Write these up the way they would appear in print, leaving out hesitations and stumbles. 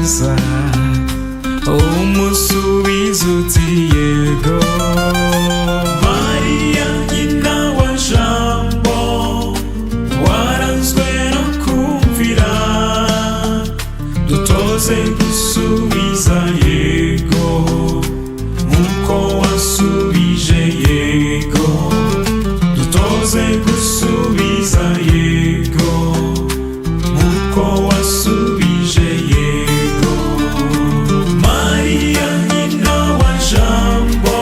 Neza, umusubizo uti yego. Mariya nyina wa Jambo, waranzwe no kumvira, dutoze gusubiza yego nk'uko wasubije yego. Dutoze gusubiza yego nk'uko wasubije yego. Mariya nyina wa Jambo,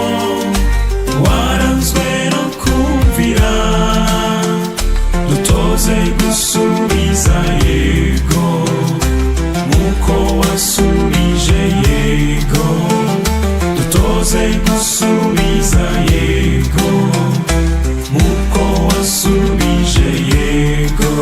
waranzwe no kumvira, dutoze gusubiza yego nk'uko wasubije yego. Dutoze gusubiza yego nk'uko wasubije yego.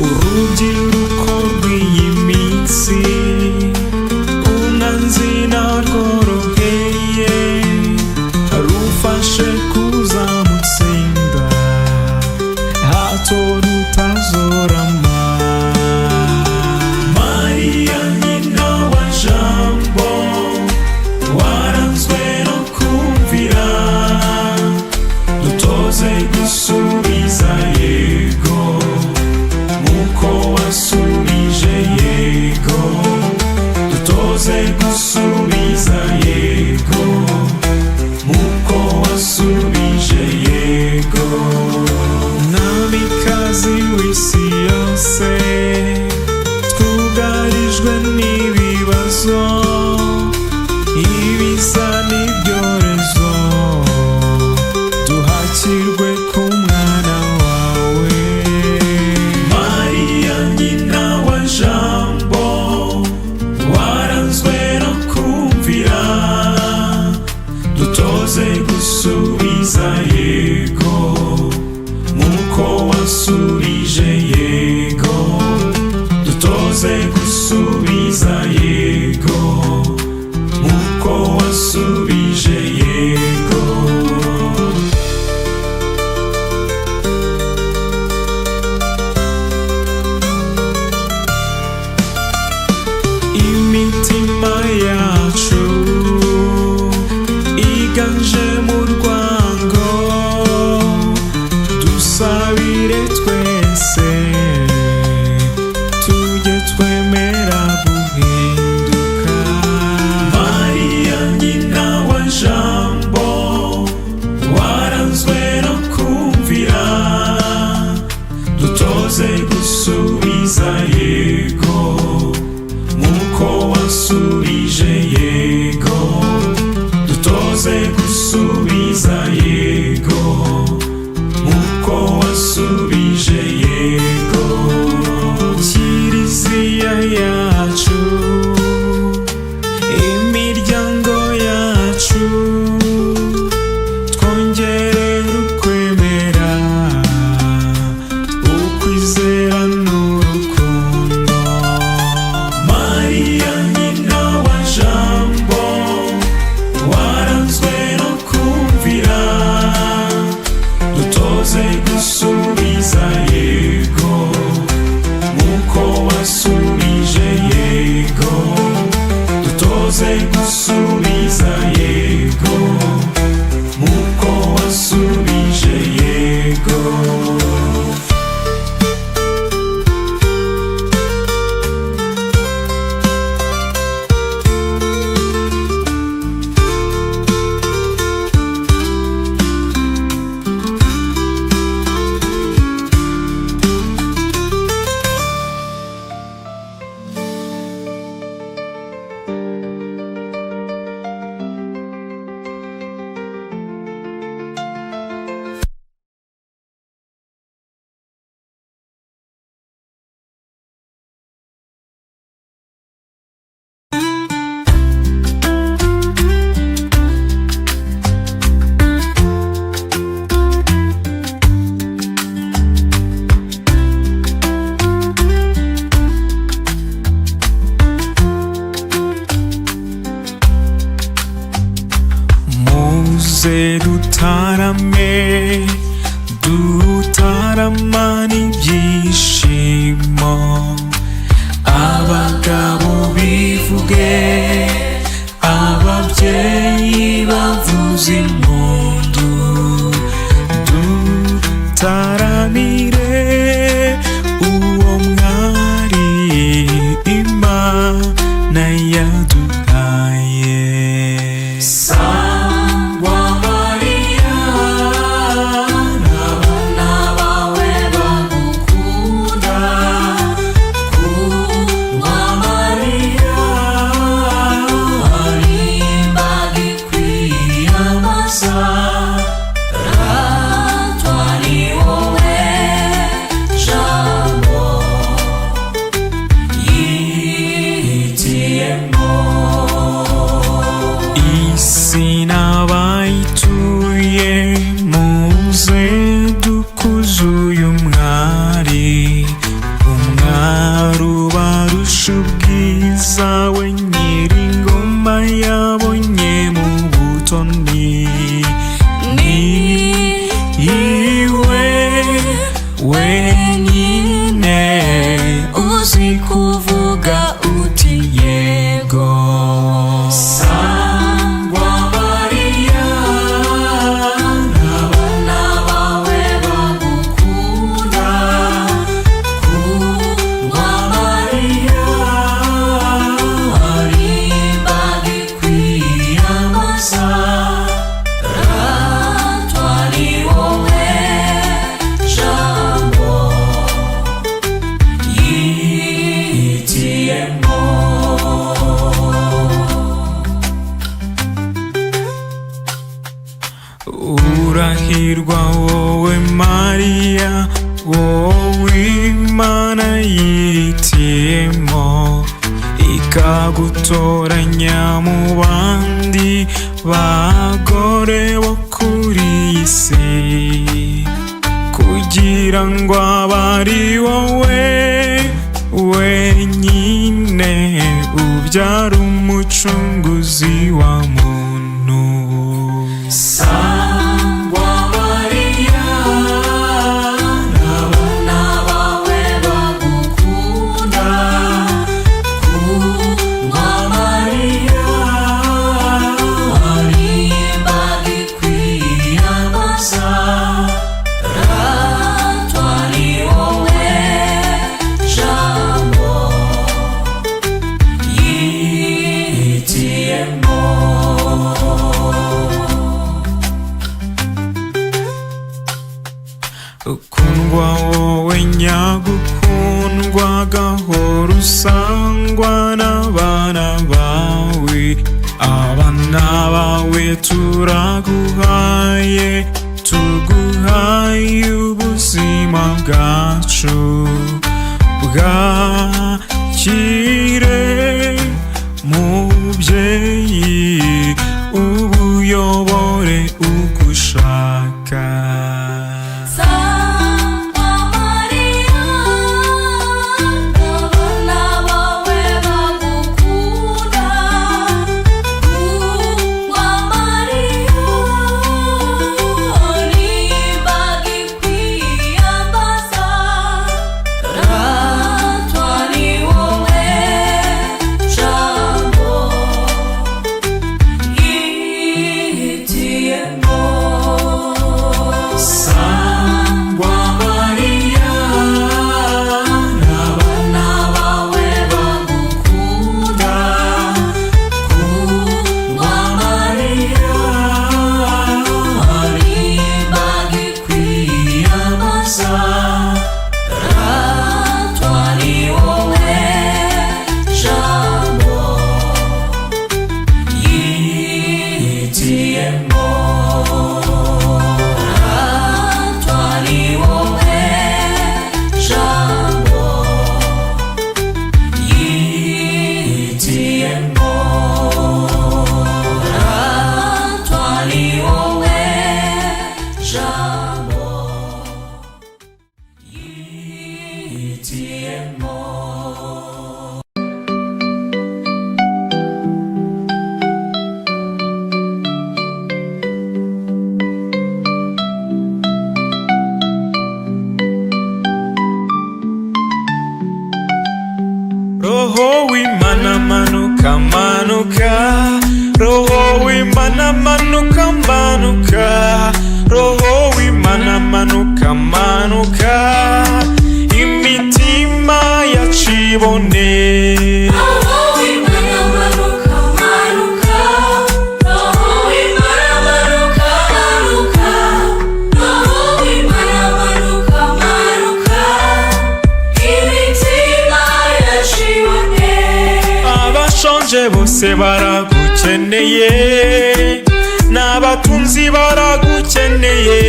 Urubyiruko rw'iyi minsi, umwanzi ntarworoheye, rufashe kuzamutsinda, hato rutazorama. Mariya nyina wa Jambo, waranzwe no kumvira, dutoze gusubiza yego nk'uko wasubije yego. Dutoze gusubiza yego nk'uko wasubije yego. Mwamikazi w'isi yose, twugarijwe n'ibibazo, ibiza n'ibyorezo, duhakirwe ku mwana wawe. Mariya nyina wa Jambo, waranzwe no kumvira, dutoze gusubiza yego nk'uko wasubije yego. Dutoze gusubiza yego nk'uko wasubije yego. Imitima yacu iganje mu rwango, dusabire twese tujye twemera guhinduka. Mariya nyina wa Jambo, waranzwe no kumvira, dutoze gusubiza yego nk'uko wasubije yego. Dutoze gusubiza yego nk'uko wasubije yego. Kiliziya yacu, imiryango yacu, twongerere ukwemera, ukwizera. Muze dutarame, dutaramana ibyishimo. Abagabo bivuge, ababyeyi bavuze impundu. Dutaramire uwo mwari Imana yaduhaye. Sangwa Mariya, n'abana bawe bagukunda. Kundwa Mariya, hari imbaga ikwiyambaza. Ratwa ni wowe jambo yihitiyemo. Isi n'abayituye, muze dukuze uyu mwari. Umwari ubarusha ubwiza, we nyir'ingoma yabonye mu butoni. Ni iwe wenyine uzi kuvuga uti yego. Sangwa Mariya, n'abana bawe bagukunda. Kundwa Mariya, hari imbaga ikwiyambaza. Ratwa ni wowe jambo yihitiyemo. Urahirwa wowe Mariya, wowe Imana yihitiyemo, ikagutoranya mu bandi bagore bo kuri iyi si, kugira ngo abe ari wowe wenyine ubyara umucunguzi wa muntu. Sangwa Mariya, n'abana bawe bagukunda. Kundwa Mariya, hari imbaga ikwiyambaza. Ratwa ni wowe jambo yihitiyemo. Ukundwa wowe nyagukundwa, gahora usangwa n'abana bawe. Abana bawe turaguhaye, tuguhaye ubuzima bwacu. Bwakire mubyeyi, ubuyobore uko ushaka. Sangwa Mariya, abana bawe bagukunda. Kundwa Mariya, hari imbaga ikwiyambaza. Ratwa ni wowe jambo yihitiyemo. Sangwa Mariya, n'abana bawe bagukunda. Kundwa Mariya, hari imbaga ikwiyambaza. Ratwa ni wowe jambo yihitiyemo. Ratwa ni wowe jambo yihitiyemo. Ratwa ni wowe jambo yihitiyemo. Roho w'Imana manuka manuka, Roho w'Imana manuka manuka, Roho w'Imana manuka manuka, imitima yacibone. Roho w'Imana manuka manuka, Roho w'Imana manuka manuka, Roho w'Imana manuka manuka, imitima yacibone. Abashonje bose baragukeneye, n'abatunzi baragukeneye.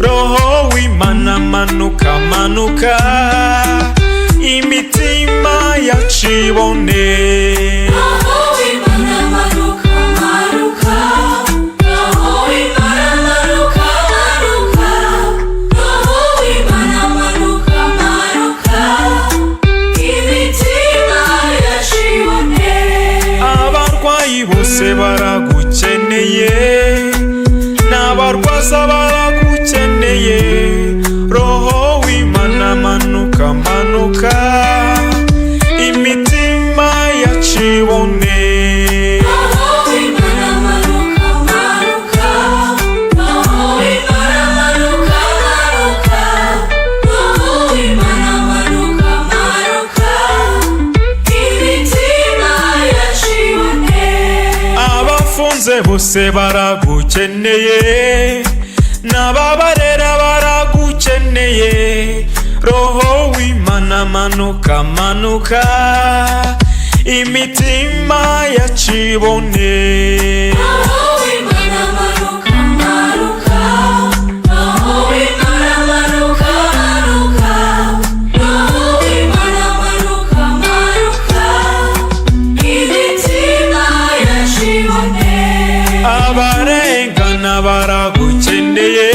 Roho w'Imana manuka manuka, imitima yacibone. Roho w'Imana manuka manuka, Roho w'Imana manuka manuka, Roho w'Imana manuka manuka, imitima yacibone. Abarwayi bose baragukeneye, n'abarwaza baragukeneye. Roho w'Imana manuka manuka, imitima yacibone. Roho w'Imana manuka manuka, Roho w'Imana manuka manuka, Roho w'Imana manuka manuka, imitima yacibone. Abafunze bose baragukeneye, n'ababarera baragukeneye. Roho w'Imana manuka manuka, imitima yacibone. Roho w'Imana manuka manuka, Roho w'Imana manuka manuka, Roho w'Imana manuka manuka, imitima yacibone. Abarengana baragukeneye,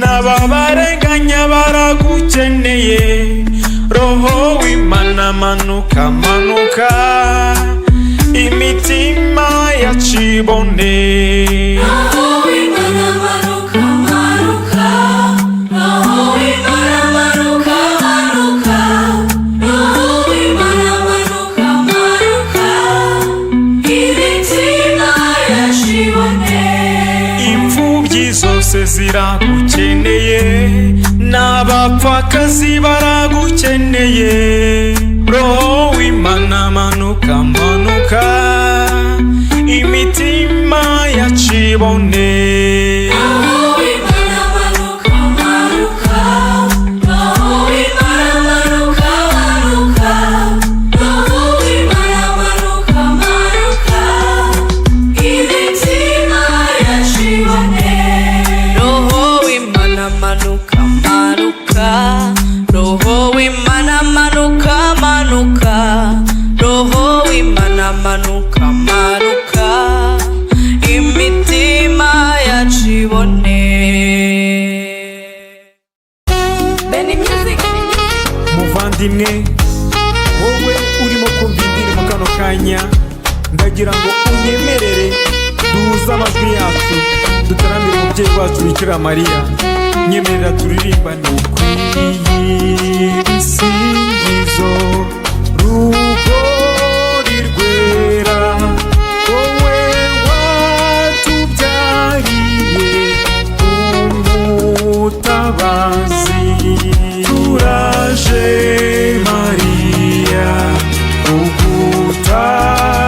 n'ababarenganya baragukeneye. Roho w'Imana manuka manuka, imitima yacibone. Roho w'Imana manuka manuka, Roho w'Imana manuka manuka, Roho w'Imana manuka manuka, imitima yacibone. Imfubyi zose ziragukeneye, n'abapfakazi baragukeneye. Roho w'Imana manuka manuka, imitima yacibone. Roho w'Imana manuka manuka, Roho w'Imana manuka manuka, Roho w'Imana manuka manuka, imitima yacibone. Roho w'Imana manuka manuka, Roho w'Imana manuka manuka, Roho w'Imana manuka manuka, imitima yacibone. Benny Music. Muvandimwe, wowe urimo kumva indirimbo kano kanya, ndagira ngo unyemerere duhuze amajwi yacu, dutaramire umubyeyi wacu Bikira Mariya. Nyemerera turirimbane. Ukwiye ibisingizo, rugori rwera, wowe watubyariye umutabazi. Turaje Mariya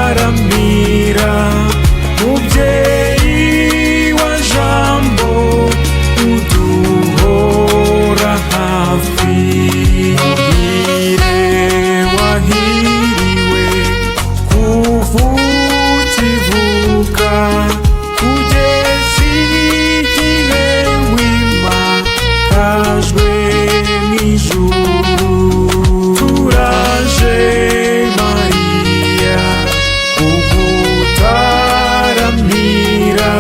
ugutaramira, mubyeyi wa Jambo uduhora hafi. Muhire wahiriwe kuva ukivuka, kugeza igihe wimakajwe mw'ijuru. Turaje Mariya ugutaramira,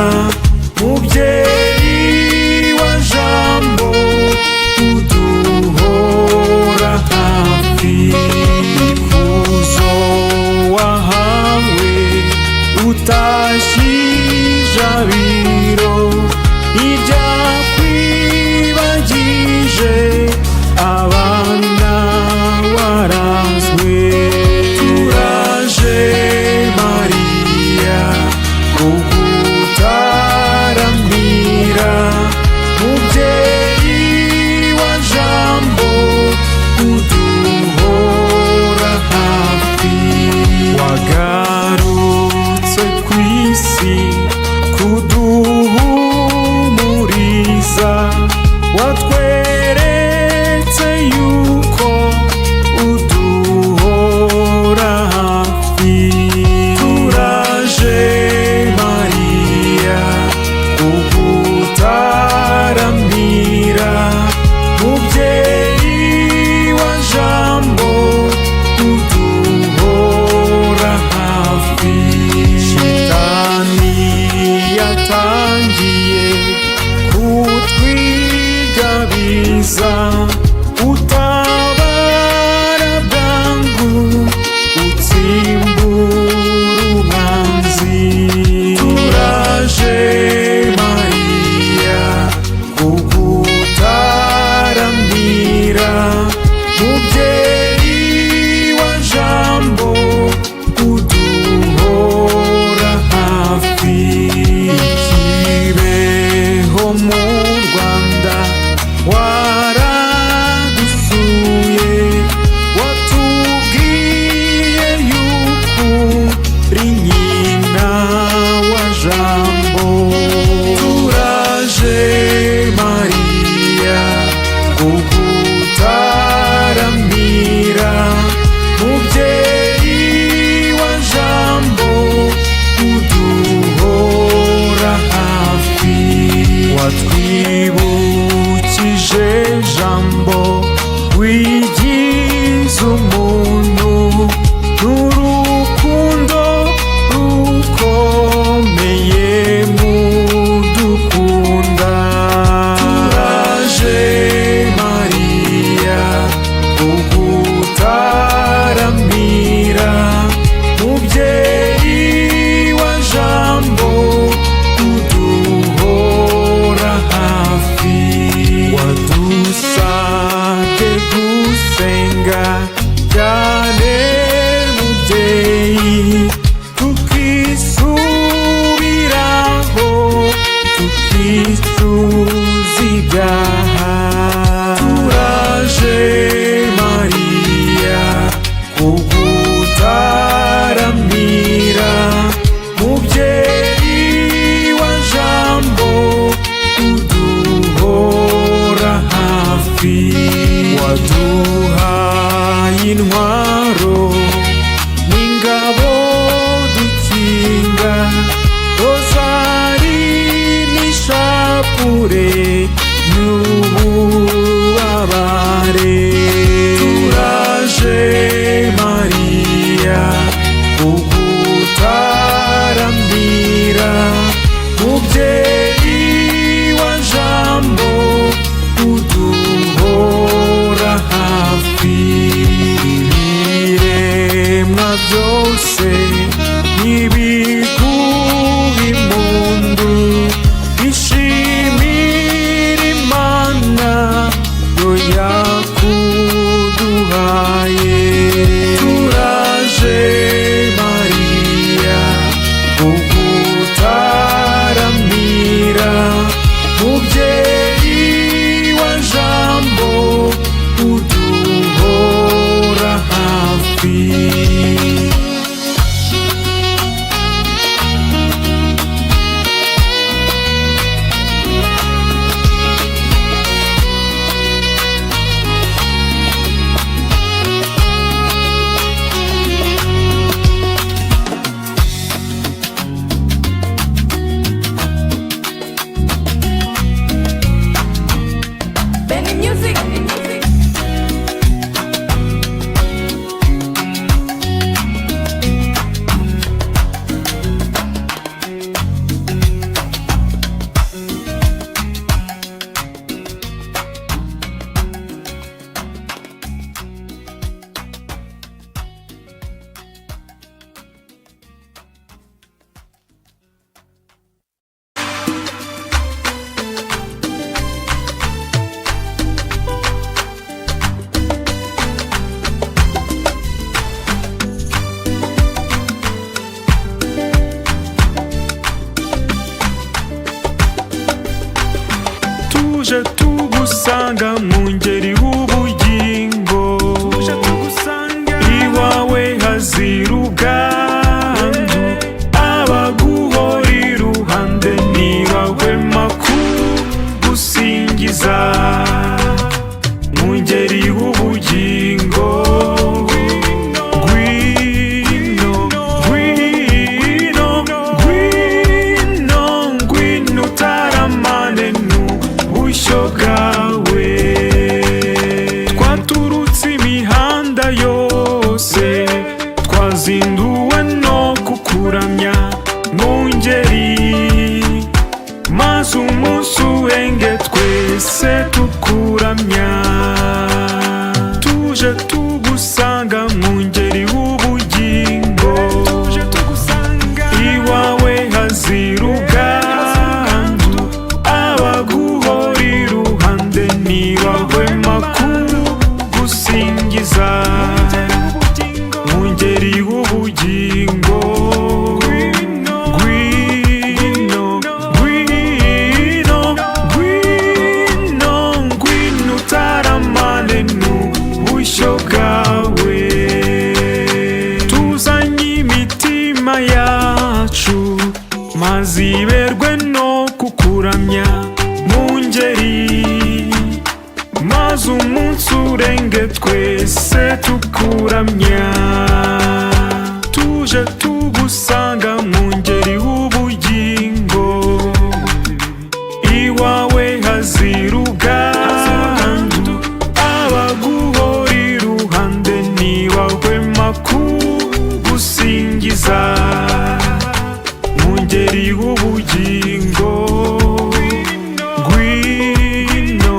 mubyeyi wa Jambo uduhora hafi. Ikuzo wahawe utashye ijabiro, ibyakwibagije abana. Mubyeyi wa Jambo, uduhora hafi. Kibeho mu Rwanda waradusuye, watubwiye yuko uri nyina wa Jambo. Turaje Mariya kugutaramira, mubyeyi wa Jambo, uduhora hafi. Watwibukije Jambo wigize umuntu, n'urukundo rukomeye mudukunda. Turaje Mariya kugutaramira, mubyeyi wa Jambo, uduhora hafi. Wadusabye gusenga cyane mubyeyi, tukisubiraho, tukicuza ibyaha. Turaje Mariya kugutaramira, mubyeyi wa Jambo, uduhora hafi. Waduhaye intwaro n'ingabo dukinga, rozari n'ishapure n'ububabare. Turaje Mariya kugutaramira, mubyeyi wa Jambo, uduhora hafi. Ibiremwa byose n'ibiguha impundu, bishimira Imana yo yakuduhaye. Turaje Mariya kugutaramira, mubyeyi wa Jambo, uduhora hafi. Benny Music. Tuje tugusanga mu ngeri w'ubugingo, iwawe hazira ubwandu, abaguhora iruhande ntibahwema kugusingiza. Mu ngeri w'ubugingo, ngwino, ngwino, ngwino, ngwino utaramane n'ubushyo bwawe. Twaturutse imihanda yose, twazinduwe no kukuramya mu ngeri, maze umunsi urenge twese tukuramya. Tuje tugusanga mu ngeri w'ubugingo, iwawe hazira ubwandu, abaguhora iruhande ntibahwema kugusingiza. twese tukuramya. Tuje tugusanga mu ngeri w'ubugingo, iwawe hazira ubwandu, abaguhora iruhande ntibahwema kugusingiza. Mu ngeri w'ubugingo, ngwino,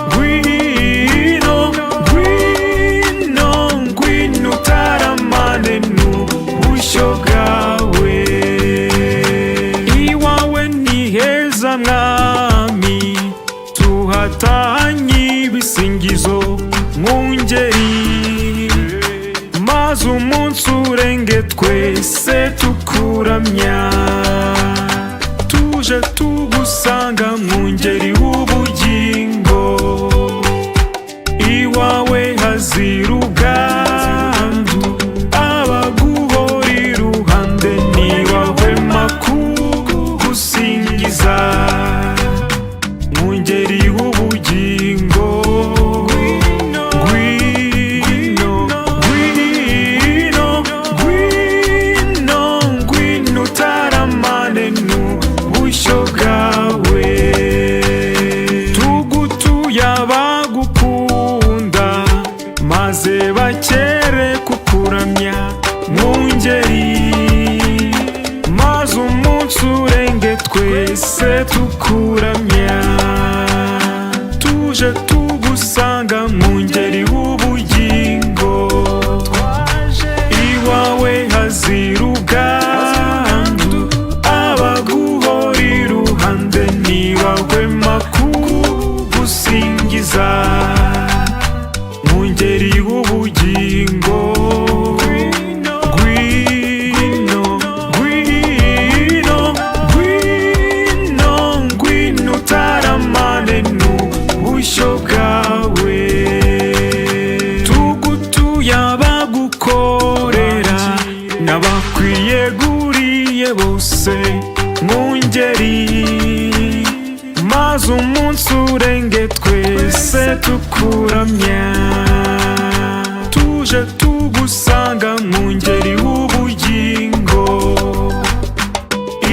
ngwino, ngwino, ngwino utaramane n'ubushyo bwawe. Iwawe ni heza mwami, tuhatanye ibisingizo mu ngeri, maze umunsi urenge twese tukuramya. Tuje tugusanga mu ngeri w'ubugingo, iwawe hazira ubwandu, abaguhora iruhande ntibahwema kugusingiza. Mu ngeri w'ubugingo, ngwino, ngwino, ngwino, ngwino utaramane n'ubushyo bwawe. Tugutuye abagukunda, maze bakere kukuramya mu ngeri, maze umunsi urenge twese tukuramya. Tuje tugusanga mu ngeri w'ubugingo, iwawe hazira ubwandu, abaguhora iruhande ntibahwema kugusingiza. Mu ngeri w'ubugingo, ngwino, ngwino, ngwino, ngwino utaramane n'ubushyo bwawe. Tugutuye abagukorera n'abakwiyeguriye bose mu ngeri, maze umunsi urenge twese tukuramya. Tuje tugusanga mu ngeri w'ubugingo,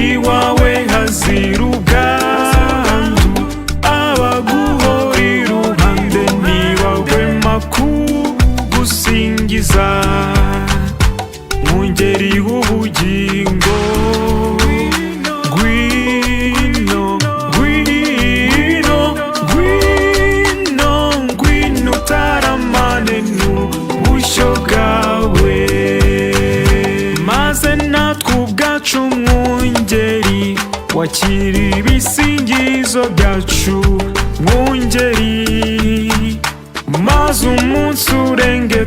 iwawe hazira ubwandu, abaguhora iruhande ntibahwema kugusingiza. Mu ngeri w'ubugingo, ngwino, ngwino, ngwino, ngwino utaramane n'ubushyo bwawe. Maze natwe ubwacu mwungeri, wakira ibisingizo byacu mwungeri, maze umunsi urenge.